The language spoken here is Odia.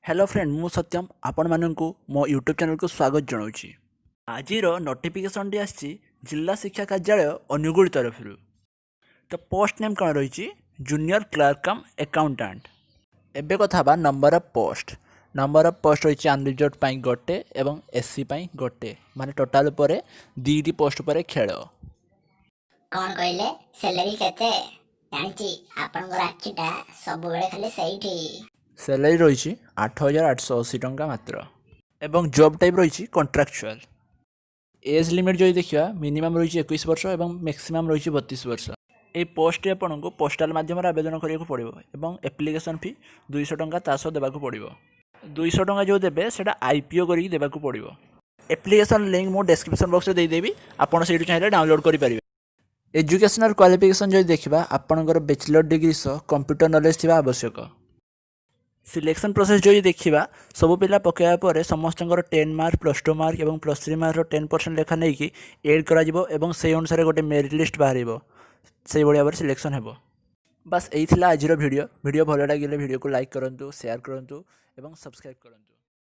ହ୍ୟାଲୋ ଫ୍ରେଣ୍ଡ, ମୁଁ ସତ୍ୟମ ଆପଣମାନଙ୍କୁ ମୋ ୟୁଟ୍ୟୁବ୍ ଚ୍ୟାନେଲକୁ ସ୍ୱାଗତ ଜଣାଉଛି। ଆଜିର ନୋଟିଫିକେସନ୍ଟି ଆସିଛି ଜିଲ୍ଲା ଶିକ୍ଷା କାର୍ଯ୍ୟାଳୟ, ଅନୁଗୁଳ ତରଫରୁ। ତ ପୋଷ୍ଟ ନେମ୍ କ'ଣ ରହିଛି? ଜୁନିୟର କ୍ଲର୍କ କମ୍ ଆକାଉଣ୍ଟାଣ୍ଟ। ଏବେ କଥା ହେବା number of post. Number of post ରହିଛି ଅନରିଜର୍ଭ ପାଇଁ ଗୋଟେ ଏବଂ ଏସ୍ ସି ପାଇଁ ଗୋଟେ, ମାନେ ଟୋଟାଲ୍ ଉପରେ ଦୁଇଟି ପୋଷ୍ଟ ଉପରେ ଖେଳ। କଣ କହିଲେ? ସାଲାରୀ କେତେ? ଜାଣିଛି, ଆପଣଙ୍କର ଆଖିଟା ସବୁବେଳେ ଖାଲି ସେଇଠି। ସାଲାରୀ ରହିଛି 8880 ଟଙ୍କା ମାତ୍ର ଏବଂ ଜବ୍ ଟାଇପ୍ ରହିଛି କଣ୍ଟ୍ରାକ୍ଚୁଆଲ୍। ଏଜ୍ ଲିମିଟ୍ ଯଦି ଦେଖିବା, ମିନିମମ୍ ରହିଛି 21 ବର୍ଷ ଏବଂ ମ୍ୟାକ୍ସିମମ୍ ରହିଛି 32 ବର୍ଷ। ଏହି ପୋଷ୍ଟଟି ଆପଣଙ୍କୁ ପୋଷ୍ଟାଲ ମାଧ୍ୟମରେ ଆବେଦନ କରିବାକୁ ପଡ଼ିବ ଏବଂ ଆପ୍ଲିକେସନ୍ ଫି 200 ଟଙ୍କା ତା ସହ ଦେବାକୁ ପଡ଼ିବ। 200 ଟଙ୍କା ଯେଉଁ ଦେବେ, ସେଇଟା ଆଇପିଓ କରିକି ଦେବାକୁ ପଡ଼ିବ। ଆପ୍ଲିକେସନ୍ ଲିଙ୍କ୍ ମୁଁ ଡେସ୍କ୍ରିପସନ୍ ବକ୍ସରେ ଦେଇଦେବି, ଆପଣ ସେଇଠୁ ଚାହିଁଲେ ଡାଉନଲୋଡ଼୍ କରିପାରିବେ। ଏଜୁକେସନାଲ୍ କ୍ୱାଲିଫିକେସନ୍ ଯଦି ଦେଖିବା, ଆପଣଙ୍କର ବ୍ୟାଚଲର୍ ଡିଗ୍ରୀ ସହ କମ୍ପ୍ୟୁଟର ନଲେଜ୍ ଥିବା ଆବଶ୍ୟକ। ସିଲେକ୍ସନ୍ ପ୍ରୋସେସ୍ ଯଦି ଦେଖିବା, ସବୁ ପିଲା ପକାଇବା ପରେ ସମସ୍ତଙ୍କର 10 ମାର୍କ, +2 ମାର୍କ ଏବଂ +3 ମାର୍କର 10% ଲେଖା ନେଇକି ଏଡ଼୍ କରାଯିବ ଏବଂ ସେଇ ଅନୁସାରେ ଗୋଟେ ମେରିଟ୍ ଲିଷ୍ଟ ବାହାରିବ। ସେଇଭଳି ଭାବରେ ସିଲେକ୍ସନ୍ ହେବ। ବାସ୍, ଏଇ ଥିଲା ଆଜିର ଭିଡ଼ିଓ। ଭିଡ଼ିଓ ଭଲ ଲାଗିଲେ ଭିଡ଼ିଓକୁ ଲାଇକ୍ କରନ୍ତୁ, ସେୟାର କରନ୍ତୁ ଏବଂ ସବସ୍କ୍ରାଇବ୍ କରନ୍ତୁ।